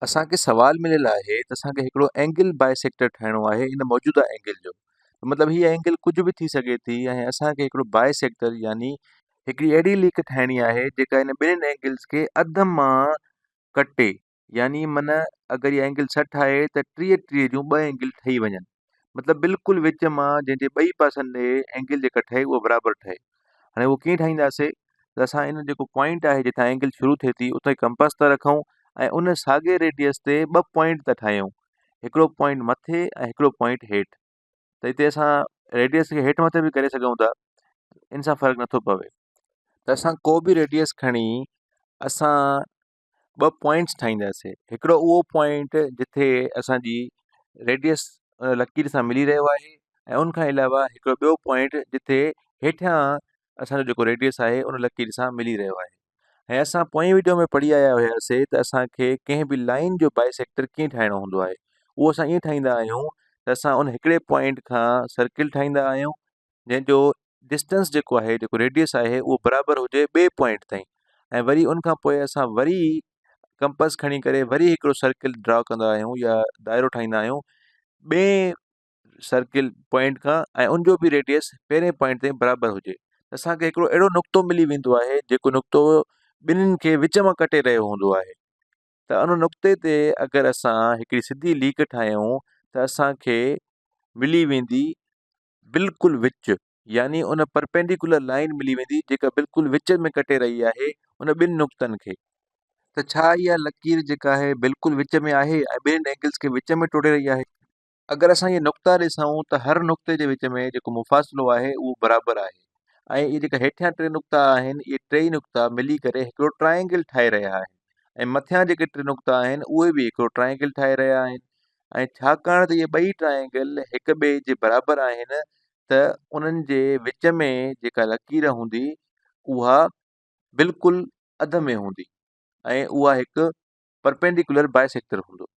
اسان کي سوال مليل آهي ته اسان کي هڪڙو اينگل باء سيڪٽر ٺاهڻو آهي ان موجوده اينگل جو مطلب هي اينگل ڪجهه به ٿي سگهي ٿي ۽ اسان کي هڪڙو باء سيڪٽر يعني هڪڙي اهڙي ليڪ ٺاهڻي آهي جيڪا ان ٻنهين اينگلز کي اڌ مان ڪٽي يعني من اگر هي اينگل 60 آهي ته 30 30 جون ٻه اينگل ٺهي وڃن مطلب بلڪل وچ مان جنهن جي ٻئي پاسن ڏي اينگل جيڪا ٺهي اها برابر ٺهي. هاڻي اهو ڪيئن ٺاهينداسي ته اسان ان جيڪو پوائنٽ آهي جتان اينگل شروع ٿئي ٿي اتي ڪمپاس ٿا رکون ۽ ان ساڳي ريڊيس تي ٻه پوائنٽ ٿا ٺاهيون هڪڙو پوائنٽ مٿي ۽ هڪڙو پوائنٽ هيٺ ته هتي اسان ريڊيس کي هيٺ مٿي به ڪري سگهون ٿا ان سان فرق نٿو پوي ته اسان ڪو به ريڊيس کڻي اسان ٻه پوائنٽس ٺاهينداسين هڪڙو اهو پوائنٽ جتي اسانجي ريڊيس لڪير سان ملي رهيو آهي ۽ ان کان علاوه هڪڙو ٻيو پوائنٽ جتي هيٺيان اسانجو جيڪو ريڊيس آهي ان لڪير سان ملي رهيو آهي ۽ اسان پوئين ويڊيو ۾ پڙهي آيا هياسي ته اسانکي ڪنهن به لائن جو بائي سيڪٽر ڪيئن ٺاهڻو هوندو آهي اهو اسان ائين ٺاهيندا آهيون ته اسان ان هڪڙي پوائنٽ کان سرڪل ٺاهيندا آهيون جنهن جو ڊسٽنس جيڪو آهي جيڪو ريڊيس آهي اهو برابر هجي ٻئي پوائنٽ تائين ۽ وري ان کان پوء اسان وري ڪمپس کڻي ڪري وري هڪڙو سرڪل ڊرا ڪندا آهيون يا دائرو ٺاهيندا آهيون ٻئي سرڪل پوائنٽ کان ۽ ان جو به ريڊيس پهرين پوائنٽ تائين برابر هجي اسانکي هڪڙو اهڙو نقطو ملي ويندو آهي جيڪو نقطو ٻنهن کي وچ مان ڪٽي رهيو هوندو آهي ته ان نقطي تي اگر اسان هڪڙي سڌي ليڪ ٺاهيون ته اسانکي ملي ويندي بلڪل وچ يعني ان پرپينڊيڪولر لائين ملي ويندي جيڪا بلڪل وچ ۾ ڪٽي رهي آهي ان ٻن نقطن کي. ته ڇا اها لڪير جيڪا آهي بلڪل وچ ۾ آهي ۽ ٻنهين اينگلز کي وچ ۾ ٽوڙي رهي آهي؟ اگر اسان اهي نقطا ڏسون ته هر نقطي جي وچ ۾ جيڪو مفاصلو آهي اهو برابر آهي ۽ اهي جيڪا هيٺيان ٽي نقطا آهن اهي ٽيئي نقطا ملي ڪري هڪڙو ٽرائينگل ٺاهي رهيا آهن ۽ مٿيان جيڪي ٽي نقطا آهن اهي به هڪڙو ٽرائينگل ٺاهي رهيا آهن ۽ ڇاڪاڻ ته اهي ٻئي ٽرائينگل هڪ ٻئي جي برابر آهن ته انهن جي وچ ۾ جيڪا لڪير هوندي اها بلڪل اڌ ۾ هوندي ۽ اها هڪ پرپينڊيڪولر بائسيڪٽر هوندو.